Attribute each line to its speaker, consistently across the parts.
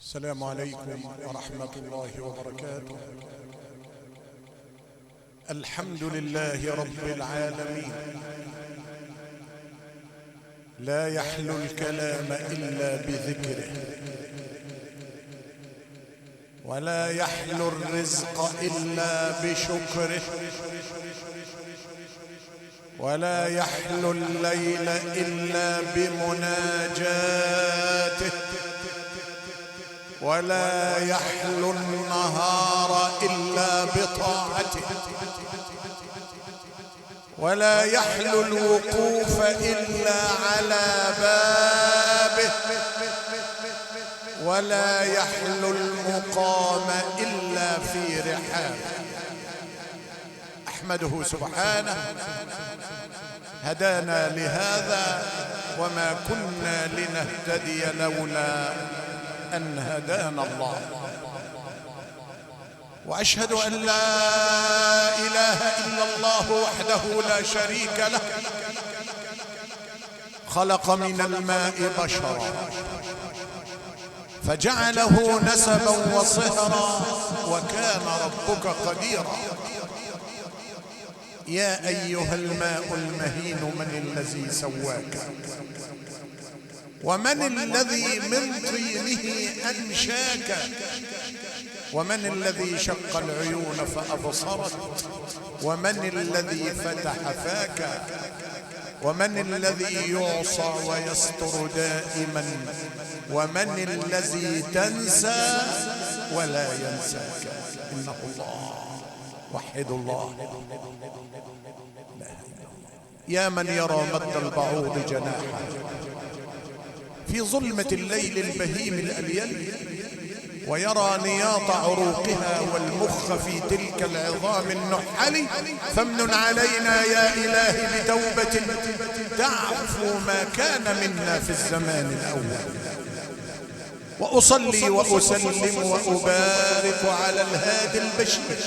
Speaker 1: السلام عليكم ورحمة الله وبركاته. الحمد لله رب العالمين، لا يحلو الكلام إلا بذكره، ولا يحلو الرزق إلا بشكره، ولا يحلو الليل إلا بمناجاته، ولا يحلو النهار إلا بطاعته، ولا يحلو الوقوف إلا على بابه، ولا يحلو المقام إلا في رحابه. أحمده سبحانه هدانا لهذا وما كنا لنهتدي لولا أن هدانا الله. وأشهد أن لا إله إلا الله وحده لا شريك له، خلق من الماء بشرا فجعله نسبا وصهرا وكان ربك قديرا. يا أيها الماء المهين من الذي سواك، ومن الذي من طينه أنشاك، ومن الذي شق العيون فأبصرت، ومن الذي فتح فاك، ومن الذي يعصى ويستر دائما، ومن الذي تنسى ولا ينساك. إنه الله، وحدوا الله، لا إله إلا الله. يا من يرى مد البعوض جناحه في ظلمة الليل البهيم الأليل، ويرى نياط عروقها والمخ في تلك العظام النحل، فامنن علينا يا إلهي بتوبة تعفو ما كان منا في الزمان الأول. وأصلي وأسلم وأبارك على الهادي البشير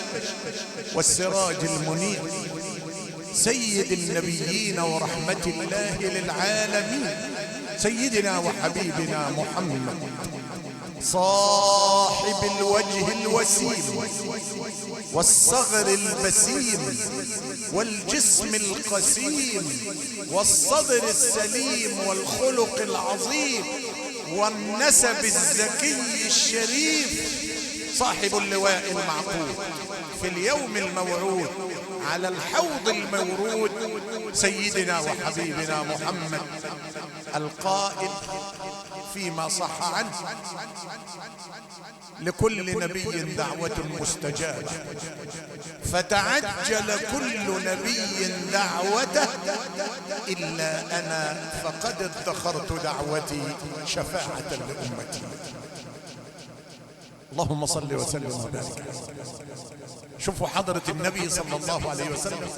Speaker 1: والسراج المنير، سيد النبيين ورحمة الله للعالمين، سيدنا وحبيبنا محمد، صاحب الوجه الوسيم والصغر البسيم والجسم القسيم والصدر السليم والخلق العظيم والنسب الزكي الشريف، صاحب اللواء المعقود في اليوم الموعود على الحوض المورود، سيدنا وحبيبنا محمد القائل فيما صح عنه: لكل نبي دعوة مستجابة، فتعجل كل نبي دعوته إلا أنا، فقد ادخرت دعوتي شفاعة لأمتي. اللهم صل وسلم وبارك. شوفوا حضرة النبي صلى الله عليه وسلم،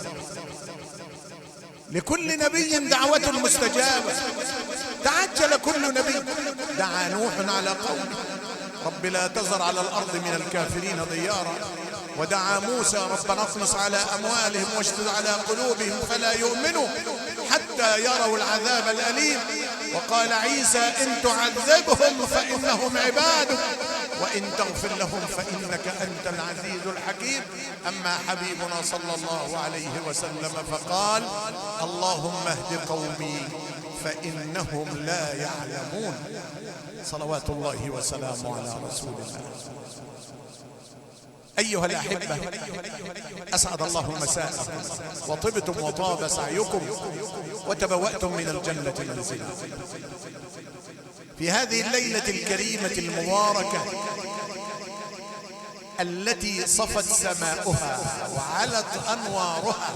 Speaker 1: لكل نبي دعوة مستجابة، تعجل كل نبي. دعا نوح على قومه: رب لا تذر على الأرض من الكافرين ديارا. ودعا موسى: ربنا اطمس على أموالهم واشدد على قلوبهم فلا يؤمنوا حتى يروا العذاب الأليم. وقال عيسى: إن تعذبهم فإنهم عبادك، وإن تغفر لهم فإنك أنت العزيز الحكيم. أما حبيبنا صلى الله عليه وسلم فقال: اللهم اهد قومي فإنهم لا يعلمون. صلوات الله وسلامه على رسول الله. أيها الأحبة، أسعد الله مساءكم، وطبتم وطاب سعيكم، وتبوأتم من الجنة منزلا. في هذه الليلة الكريمة المباركة التي صفت سماؤها وعلت أنوارها،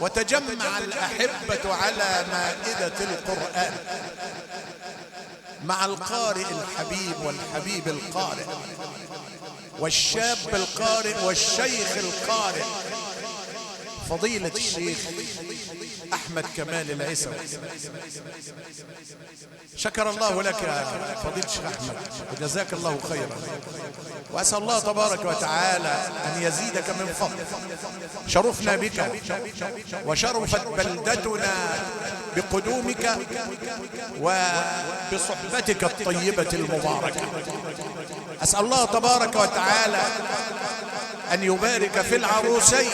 Speaker 1: وتجمع الأحبة على مائدة القرآن مع القارئ الحبيب والحبيب القارئ والشاب القارئ والشيخ القارئ، فضيلة الشيخ أحمد كمال العيسوي. شكر الله لك يا فضيلة الشيخ أحمد وجزاك الله خيرا، وأسأل الله تبارك وتعالى أن يزيدك من فضل. شرفنا بك وشرفت بلدتنا بقدومك وبصحبتك الطيبة المباركة. أسأل الله تبارك وتعالى أن يبارك في العروسين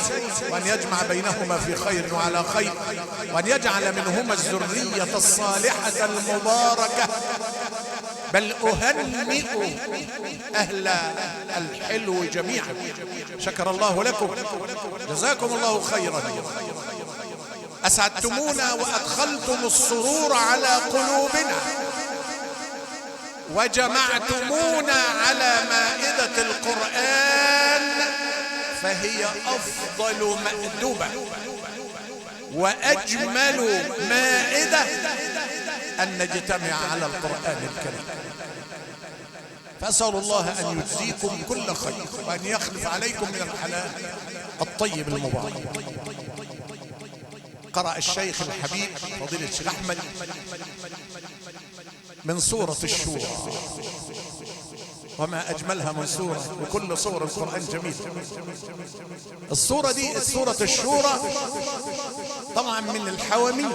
Speaker 1: وأن يجمع بينهما في خير وعلى خير، وأن يجعل منهما الذرية الصالحة المباركة. بل أهنئ أهل الحلو جميعا، شكر الله لكم، جزاكم الله خيرا. أسعدتمونا وأدخلتم السرور على قلوبنا وجمعتمونا على مائدة القرآن، فهي أفضل مأدبة وأجمل مائدة أن نجتمع على القرآن الكريم. فأسأل الله أن يجزيكم كل خير وأن يخلف عليكم من الحلال الطيب المبارك. قرأ الشيخ الحبيب فضيلة الشيخ أحمد من سورة الشورى، وما أجملها من سورة، وكل سورة القرآن جميل. السورة دي سورة الشورى طبعا من الحواميم.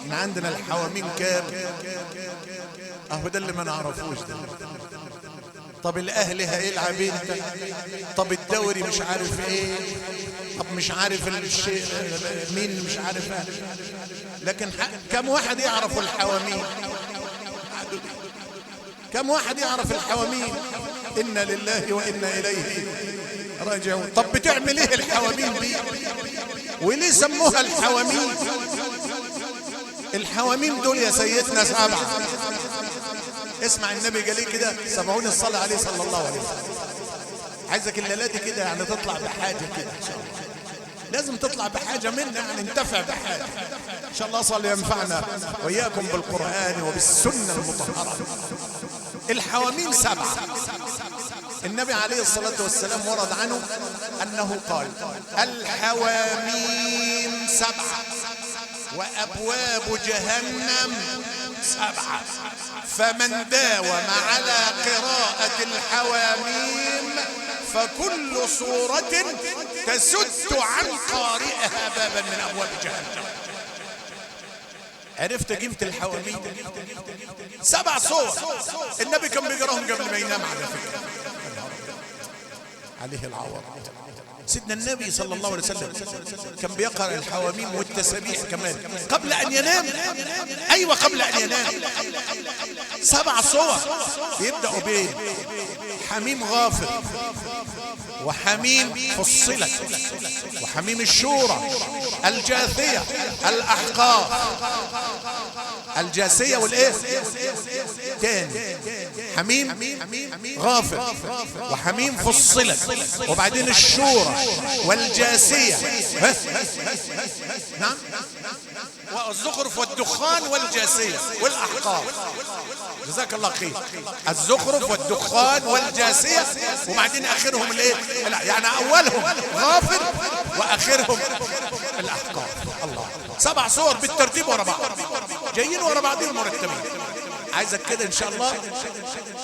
Speaker 1: من عندنا الحواميم كام؟ أهو ده اللي ما نعرفوش ده. طب الأهلي هيلعب امتى؟ طب الدوري مش عارف ايه؟ طب مش عارف الشيء مين مش عارف ايه. لكن كم واحد يعرف الحواميم؟ كم واحد يعرف الحواميم؟ إنا لله وإنا إليه راجعون. طب بتعمل ايه الحواميم دي؟ وليه سموها الحواميم؟ الحواميم دول يا سيدنا 7. اسمع النبي قال ايه كده، سمعوني الصلاة عليه صلى الله عليه وسلم. عايزك الليلة دي كده يعني تطلع بحاجة كده إن شاء الله، لازم تطلع بحاجة منا، يعني ننتفع بحاجة إن شاء الله. صلى ينفعنا وإياكم بالقرآن وبالسنة المطهرة. الحواميم 7. النبي عليه الصلاة والسلام ورد عنه أنه قال الحواميم 7 وأبواب جهنم 7، فمن داوم على قراءة الحواميم فكل صورة تسد عن قارئها بابا من أبواب جهنم. عرفت قيمة الحواميم؟ 7 صور النبي كان بيقراهم قبل ما ينام على فكرة، عليه العوض. سيدنا النبي صلى الله عليه وسلم كان بيقرأ الحواميم والتسابيح كمان قبل أن ينام. أيوة قبل أن ينام. 7 صور بيبدأوا بين حميم غافر، وحميم فصلت، وحميم الشورى، الجاثية، الأحقاف، الجاثية والإيه تاني، حميم غافر وحميم فصلت، وبعدين الشورى والجاثية، نعم، والزخرف والدخان والجاثية والأحقاف. جزاك الله خير. الزخرف والدخان والجاثية، وبعدين آخرهم الايه؟ يعني أولهم غافر وآخرهم الأحقاف. الله، 7 صور بالترتيب ورا بعض، جايين ورا بعضهم مرتبين. عايزك كده ان شاء الله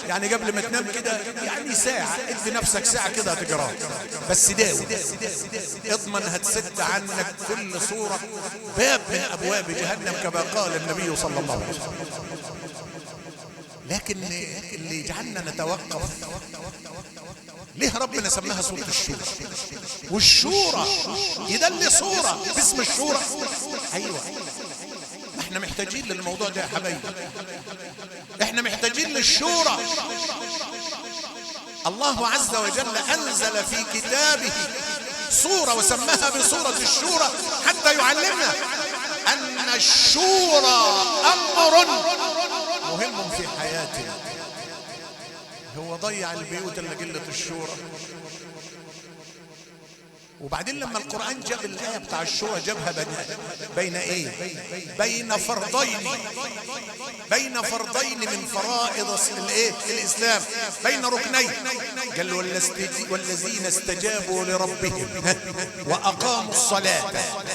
Speaker 1: يعني قبل ما تنام كده يعني ساعة، ادي نفسك ساعة كده هتقراها، بس داوم، اضمن هتسد عنك كل صورة باب من ابواب جهنم كما قال النبي صلى الله عليه وسلم. لكن اللي يجعلنا نتوقف، ليه ربنا سماها سورة الشورى؟ والشورى يدل صورة باسم الشورى. ايوه، احنا محتاجين للموضوع ده يا حبايبي، احنا محتاجين للشورى. الله عز وجل انزل في كتابه سورة وسماها بسورة الشورى حتى يعلمنا ان الشورى امر مهم في حياتنا. هو ضيع البيوت اللي قلة الشورى. وبعدين لما القرآن جاب الآية بتاع الشورى جابها بين ايه؟ بين فرضين، بين فرضين من فرائض الايه؟ الإسلام، بين ركنين. قال والذين استجابوا لربهم وأقاموا الصلاة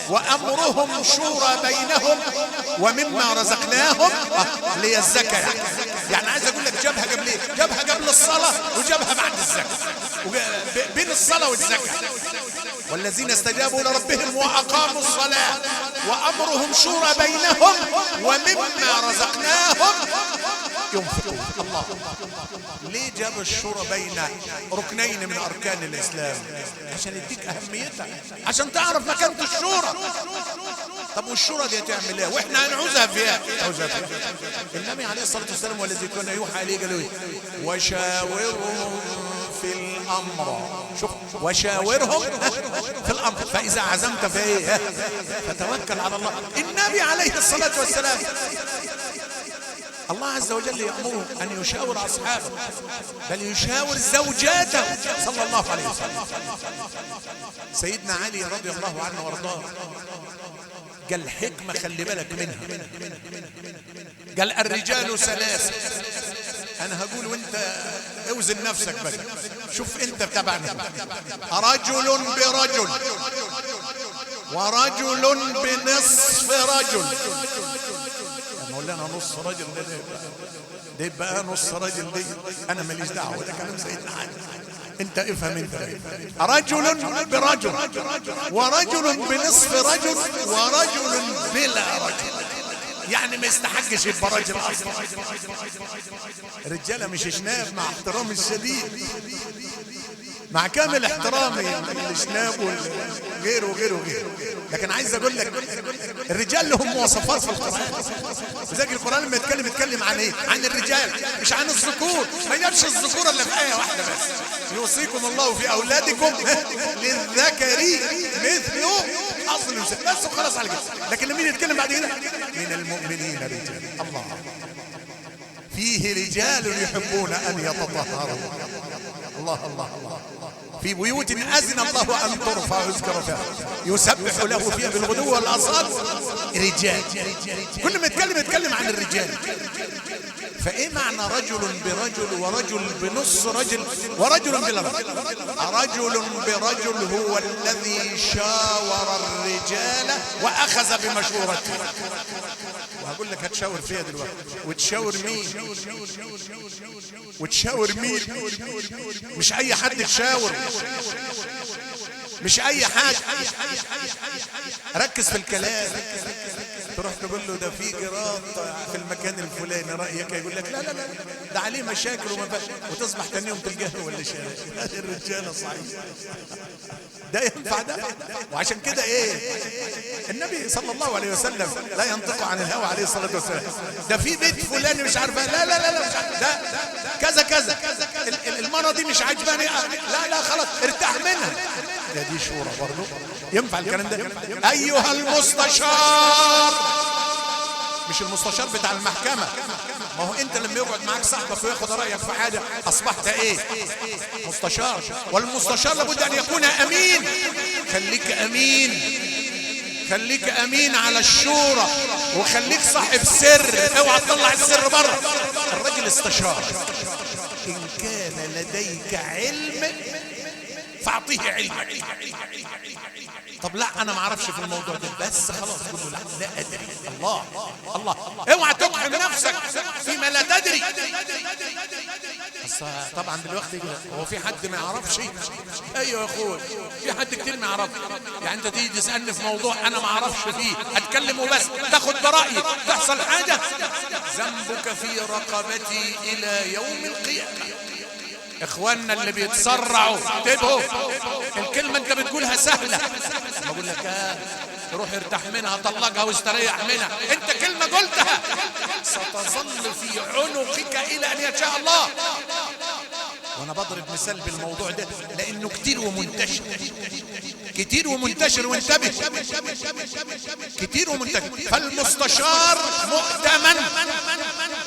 Speaker 1: وأمرهم شورى بينهم ومما رزقناهم اللي هي الزكاة. يعني عايز اقول لك جابها قبل ايه؟ جابها قبل الصلاة وجابها بعد الزكاة، بين الصلاة والزكاة. والذين استجابوا لربهم وأقاموا الصلاة وأمرهم شورى بينهم ومما رزقناهم ينفقون. الله، ليه جاب الشورى بين ركنين من أركان الإسلام؟ عشان يديك أهميتها، عشان تعرف مكانة الشورى. طب والشورى دي تعمل ايه؟ واحنا هنعوزها فيها. النبي عليه الصلاة والسلام والذي كان يوحى إليه قالوا ايه؟ وشاورهم في الأمر. شوف، وشاورهم في الأمر فإذا عزمت فإيه؟ فتوكل على الله. النبي عليه الصلاة والسلام الله عز وجل يأمره أن يشاور أصحابه، بل يشاور زوجاته صلى الله عليه وسلم. سيدنا علي رضي الله عنه وارضاه قال حكمة خلي بالك منها، قال الرجال ثلاثة. أنا هقول وانت اوزن نفسك بس، شوف انت تبعنا. رجل برجل ورجل بنصف رجل. مولانا نص رجل ده يبقى نص رجل، دي انا ماليش دعوه، ده كلام سيدنا علي، انت افهم انت. رجل برجل ورجل بنصف رجل ورجل بلا رجل، يعني ما يستحقش يبقى راجل اصلا. رجاله مش شناب، مع احترامي الشديد، مع كامل احترامي للشناب وغيره وغيره وغيره، لكن عايز اقول لك الرجال لهم مواصفات في القران. لذلك القران لما يتكلم يتكلم عن ايه؟ عن الرجال مش عن الذكور. ما يجيبش الذكور الا في ايه واحدة بس، يوصيكم الله في اولادكم للذكر مثل حظ الانثيين، بس وخلاص على كده. لكن لما يتكلم بعد كده من المؤمنين رجال، الله فيه رجال يحبون ان يتطهروا. الله الله الله. في بيوت أذن الله أن ترفع ويذكر فيها يسبح له فيها بالغدو والآصال رجال. كل ما يتكلم يتكلم عن الرجال. فإيه معنى رجل برجل ورجل بنص رجل ورجل بلا رجل؟ رجل برجل هو الذي شاور الرجال وأخذ بمشورته. وهقول لك هتشاور فيها دلوقتي، وتشاور مين؟ وتشاور مين؟ مش أي حد تشاور، مش أي حد. ركز في الكلام. تروح تقول له ده في جراد في المكان الفلاني، رأيك؟ يقول لك لا لا لا ده عليه مشاكل وما فيش، وتصبح تاني يوم تلقاه ولا شيء. هذه الرجالة صحيح، ده ينفع ده. وعشان كده ايه النبي صلى الله عليه وسلم لا ينطق عن الهوى عليه الصلاة والسلام. ده في بيت فلان مش عارفه، لا لا لا لا مش عارفة. ده كذا كذا، المرة دي مش عاجباني، لا لا خلاص ارتاح منها. ده دي شورى برضه، ينفع الكلام ده؟ ايها المستشار، مش المستشار بتاع المحكمة. ما هو انت لما يقعد معاك صاحبك وياخد رأيك في حاجة اصبحت ايه؟ مستشار. والمستشار لابد ان يكون امين. خليك امين، خليك امين على الشورى، وخليك صاحب سر، اوعى تطلع السر بره. الراجل استشار، ان كان لديك علم فاعطيه علمك. طب لا انا ما اعرفش في الموضوع ده، بس خلاص قول له لا لا ادري. الله الله، اوعى تقحم نفسك فيما لا تدري. بس طبعا دلوقتي هو في حد ما يعرفش؟ ايوه يا اخوي، في حد كتير ما يعرفش. يعني انت تيجي تسالني في موضوع انا ما اعرفش فيه، اتكلم وبس، تاخد برايي، تحصل حاجة، ذنبك في رقبتي الى يوم القيامة. اخواننا اللي بيتسرعوا انتبهوا، الكلمة انت بتقولها سهلة، بقول لك روح ارتاح منها، طلقها واستريح منها، انت كلمة قلتها ستظل في عنقك الى ان يشاء الله. وانا بضرب مثال بالموضوع ده لانه كتير ومنتشر. كتير ومنتشر، وانتبه، كتير ومنتشر. فالمستشار مؤتمن،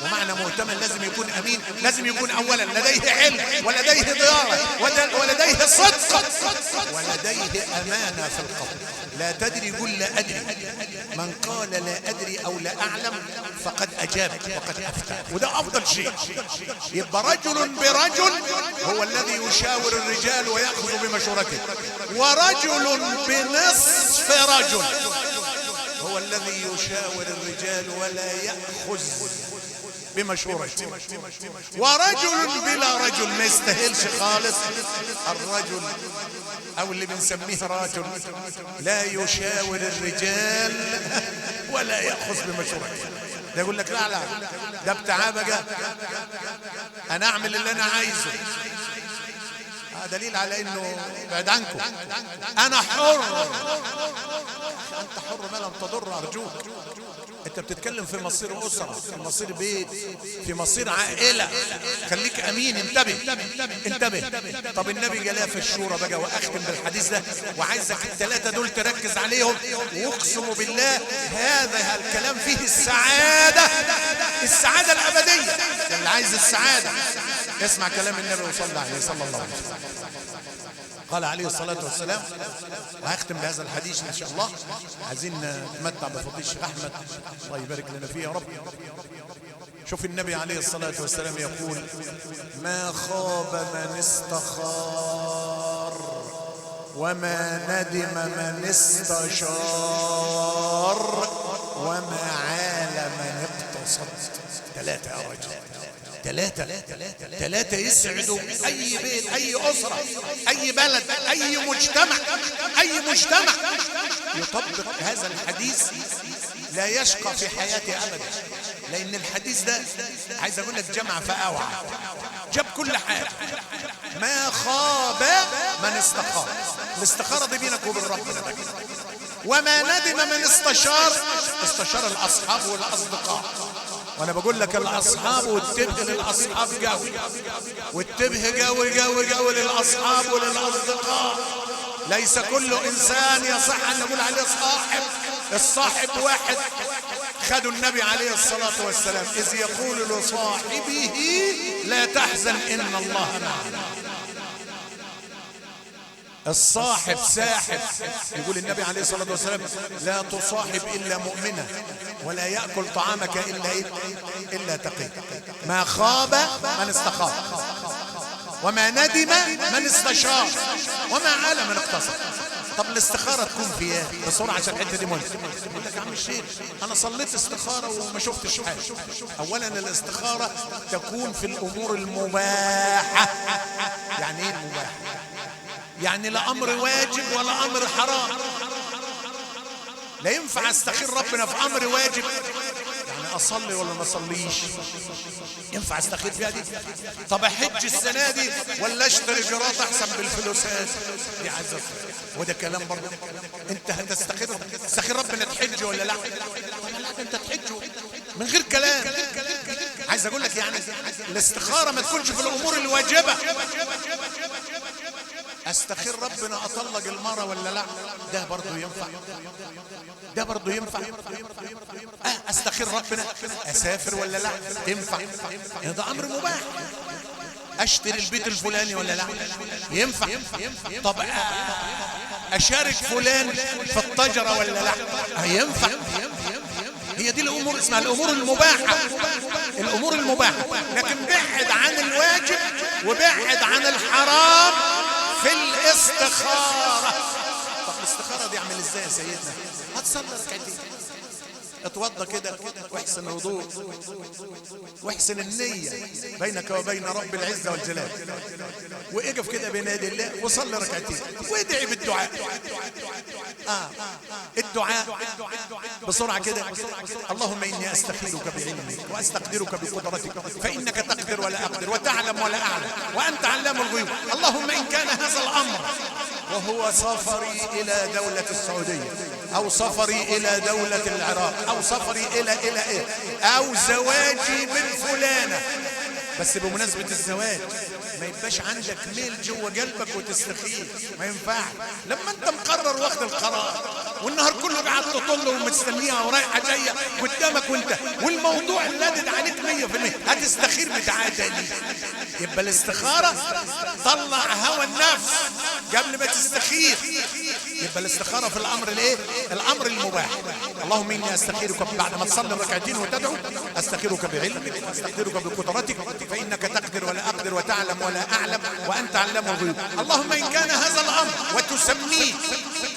Speaker 1: ومعنى مؤتمن لازم يكون امين، لازم يكون اولا لديه علم ولديه دياره ولديه صدق ولديه امانه في القول. لا تدري قل لا ادري، من قال لا ادري او لا اعلم فقد اجاب وقد افتى، وده افضل شيء. يبقى رجل برجل هو الذي يشاور الرجال ويأخذ بمشورته، ورجل بنصف رجل هو الذي يشاور الرجال ولا يأخذ بمشورته، ورجل بلا رجل ما يستاهلش خالص. الرجل او اللي بنسميه رجل لا يشاور الرجال ولا يأخذ بمشورته. ده يقول لك لا لا ده بتاع بقى، انا اعمل اللي انا عايزه. دليل على انه بعد عنكم، انا حر. انت حر ما لم تضر، ارجوك. انت بتتكلم في مصير اسره، في مصير بيت، في مصير عائله، خليك امين. انتبه انتبه. طب النبي جلاه في الشورى بقى، واختم بالحديث ده، وعايزك الثلاثه دول تركز عليهم، واقسم بالله هذا الكلام فيه السعاده، السعاده الابديه. اللي عايز السعاده اسمع كلام النبي وصلى عليه صلى الله عليه وسلم. قال عليه الصلاة والسلام، وهختم بهذا الحديث إن شاء الله، عايزين نتمتع بفضيلة الشيخ أحمد، الله يبارك لنا فيه يا رب. شوف النبي عليه الصلاة والسلام يقول: ما خاب من استخار، وما ندم من استشار، وما عال من اقتصد. ثلاثة يا رجل، ثلاثة يسعدوا أي بيت، أي أسرة، أي بلد، أي مجتمع. أي مجتمع يطبق هذا الحديث لا يشقى في حياته أبدا، لأن الحديث ده عايز أقول لك جمع فأوعى، جاب كل حاجة. ما خاب من استخار، الاستخارة دي بينك وبين ربنا. وما ندم من استشار، استشار الأصحاب والأصدقاء. وانا بقول لك الاصحاب، واتبه للاصحاب قوي، واتبه قوي قوي قوي للاصحاب وللاصدقاء. ليس كل انسان يصح ان نقول عليه صاحب. الصاحب واحد خدوا النبي عليه الصلاة والسلام، اذ يقول لصاحبه لا تحزن ان الله معنا. الصاحب ساحب. يقول النبي عليه الصلاة والسلام: لا تصاحب إلا مؤمنة، ولا يأكل طعامك إلا إيه؟ إلا تقي. ما خاب من استخار، وما ندم من استشار، وما عال من اقتصر. طب الاستخارة تكون في ايه؟ بسرعة عشان الحتة دي مهمة. يقول لك يا عم الشيخ أنا صليت استخارة وما شفتش حاجة. أولا الاستخارة تكون في الأمور المباحة. يعني إيه المباحة؟ يعني لا أمر واجب ولا أمر حرام. لا ينفع استخير ربنا في أمر واجب، يعني أصلي ولا ما أصليش، ينفع استخير فيها دي؟ طب أحج السنة دي ولا أشتري جراط أحسن بالفلوسات دي؟ عايز وده كلام برضه. أنت هتستخير، تستخير ربنا تحج ولا لا؟ طب لا، أنت تحج من غير كلام. عايز أقول لك يعني الاستخارة ما تكونش في الأمور الواجبة. استخير ربنا اطلق المرة ولا لا؟ ده برضه ينفع، ده برضه ينفع. استخير ربنا اسافر ولا لا؟ تنفع، ده امر مباح. اشتري البيت الفلاني ولا لا؟ ينفع. طب اشارك فلان في التجرة ولا لا؟ ينفع. هي دي الامور اسمها الامور المباحة، الامور المباحة. لكن بعد عن الواجب وبعد عن الحرام في الاستخارة. طب الاستخارة دي اعمل ازاي يا سيدنا؟ هتصلي ركعتين، اتوضى كده واحسن الوضوء واحسن النية بينك وبين رب العزة والجلال، واقف كده بين يدي الله وصلي ركعتين وادعي بالدعاء. الدعاء بسرعة كده: اللهم إني أستخيرك بعلمك وأستقدرك بقدرتك، فإنك تقدر ولا أقدر، وتعلم ولا أعلم، وأنت علام الغيوب. اللهم إن كان هذا الأمر وهو سفري إلى دولة السعودية، أو سفري إلى دولة العراق، أو سفري إلى إلى إيه، أو زواجي من فلانة، بس بمناسبة الزواج ما يبقاش عندك ميل جوه قلبك وتستخير، ما ينفعش. لما انت مقرر واخد القرار والنهار كله قاعد تطل ومستنيها ورايحه جاية قدامك، وانت والموضوع لادد عليك 100%، هتستخير بتعادة دي. يبقى الاستخارة طلع هوى النفس قبل ما تستخير. يبقى الاستخارة في الامر الايه؟ الامر المباح. اللهم اني استخيرك بعد ما تصلي الركعتين وتدعو، استخيرك بعلمك، استخيرك بقدرتك، فانك تقدر ولا اقدر وتعلم ولا اعلم وانت علام الغيوب. اللهم ان كان هذا الامر وتسميه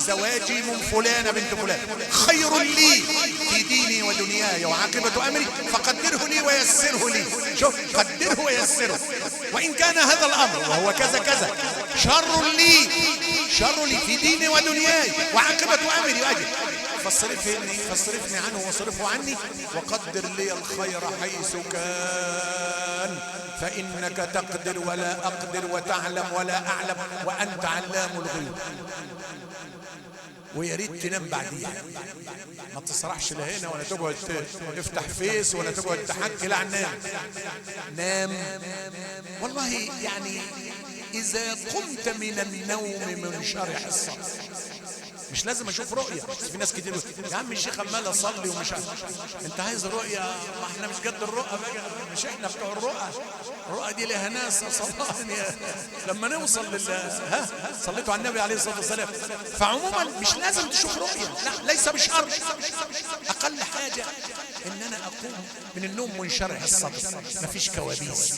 Speaker 1: زواجي من فلانة بنت فلان خير لي في ديني ودنياي وعاقبة امري، فقدره لي ويسره لي. شوف، قدره ويسره. وان كان هذا الامر وهو كذا كذا شر لي، شر لي في ديني ودنياي وعاقبة امري واجل، فاصرفني عنه واصرفه عني، وقدر لي الخير حيث كان، فإنك تقدر ولا أقدر وتعلم ولا أعلم وأنت علام الغيوب. ويا ريت تنام بعديها، ما تسرحش لا هنا ولا تقعد تفتح فيس ولا تقعد تحكي، لا نام نام. والله يعني إذا قمت من النوم منشرح الصدر، مش لازم اشوف رؤية. في ناس كتير يا عم الشيخ عمال اصلي ومش عارف، انت عايز رؤية؟ ما احنا مش قد الرؤى بقى، مش احنا بتوع الرؤى. الرؤى دي لها ناس صلاني لما نوصل لل ها صليتوا على النبي عليه الصلاة والسلام. فعموما مش لازم تشوف رؤية، لا ليس بشرط. اقل حاجة ان انا اقوم من النوم منشرح الصدر، مفيش كوابيس،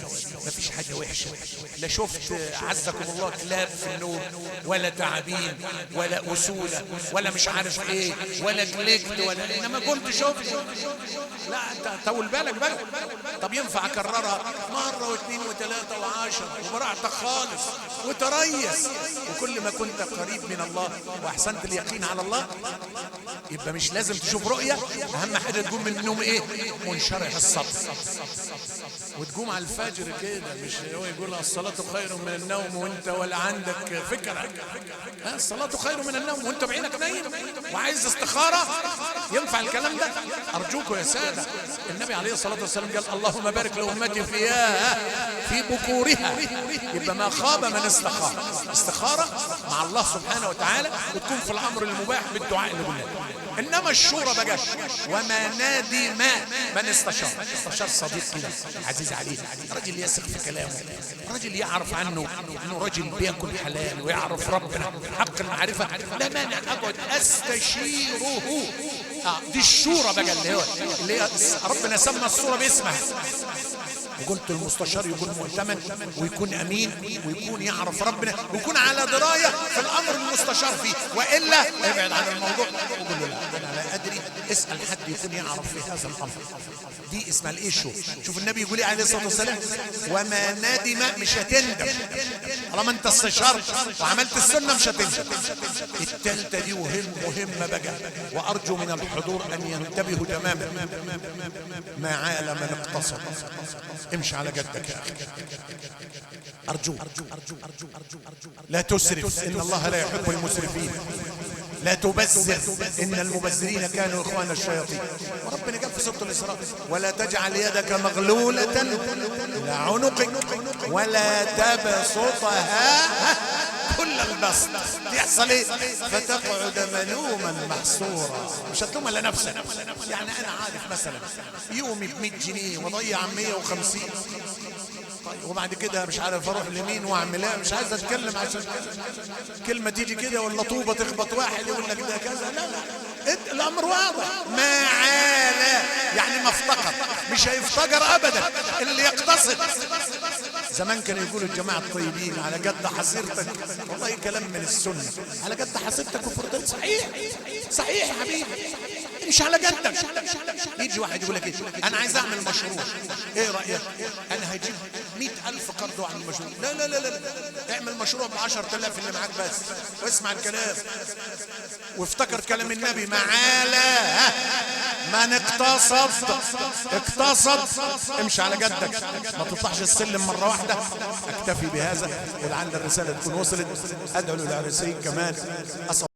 Speaker 1: مفيش حاجة وحشة، لا شفت عزكم الله كلاب في النوم ولا تعابين ولا اسود ولا مش عارف ايه ولا قلقت ولا، انما كنت شفت. لا انت طول بالك بقى. طب ينفع اكررها مرة واثنين وثلاثة وعشرة وبراحتك خالص وتريث. وكل ما كنت قريب من الله واحسنت اليقين على الله، يبقى مش لازم تشوف رؤية. اهم حاجة تقوم من النوم ايه؟ منشرح الصدر، وتقوم على الفجر كده، مش هو يقول الصلاة خير من النوم وانت ولا عندك فكرة. الصلاة خير من النوم وانت بعينك نايم وعايز استخاره؟ ينفع الكلام ده؟ ارجوكم يا ساده، النبي عليه الصلاة والسلام قال اللهم بارك لامتي فيها في بكورها. يبقى ما خاب من استخار. استخاره مع الله سبحانه وتعالى، وتكون في الامر المباح بالدعاء اللي قلناه. انما الشورى بقى، وما نادي ما من استشار. استشار صديق كده عزيز عليه، رجل يثق في كلامه، رجل يعرف عنه انه رجل بياكل حلال ويعرف ربنا حق المعرفة، لا مانع اقعد استشيره. دي الشورى بقى اللي هي ربنا سمى الصورة باسمها. وقلت المستشار يكون مؤتمن ويكون امين ويكون يعرف ربنا ويكون على دراية في الامر المستشار فيه، والا ابعد عن الموضوع وقول له لا انا لا ادري، اسال حد يكون يعرف في هذا الامر. دي اسمها الايه؟ شو شوف النبي يقول ايه عليه الصلاة والسلام: وما ندم، مش هتندم طالما انت استشرت وعملت السنة، مش هتندم. الثالثة دي مهمة بقى، وارجو من الحضور ان ينتبهوا تماما. ما عال من اقتصد، امشي على قدك يا اخي، ارجوك لا تسرف، ان الله لا يحب المسرفين. لا تبذر، ان المبذرين كانوا اخوان الشياطين. وربنا قال في سورة الاسراء: ولا تجعل يدك مغلولة الى عنقك ولا تبسطها كل البسط. يحصل ايه؟ فتقعد ملوما محسورا. مش هتلوم الا نفسك. يعني انا عارف مثلا يومي ب 100 جنيه واضيع 150، طيب وبعد كده مش عارف اروح لمين واعمل ايه، مش عايز اتكلم عشان كلمة تيجي كده ولا طوبة تخبط واحد يقول لك ده كذا. لا لا، الامر واضح. ما عالى يعني ما افتقر، مش هيفتقر ابدا اللي يقتصد. زمان كانوا يقولوا الجماعة الطيبين على قد حصيرتك، والله كلام من السنة، على قد حصيرتك وفرضت. صحيح صحيح يا حبيبي، مش على قدك. يجي واحد يقول لك ايه؟ انا عايز اعمل مشروع، ايه رايك؟ انا هجيب 100,000 قرض واعمل مشروع. لا لا لا لا، اعمل مشروع ب 10,000 اللي معاك بس، واسمع الكلام وافتكر كلام النبي: معالى من اقتصد. اقتصد، امشي على قدك، ما تطلعش السلم مرة واحدة. اكتفي بهذا، ولعل الرسالة تكون وصلت. ادعو للعرسين كمان.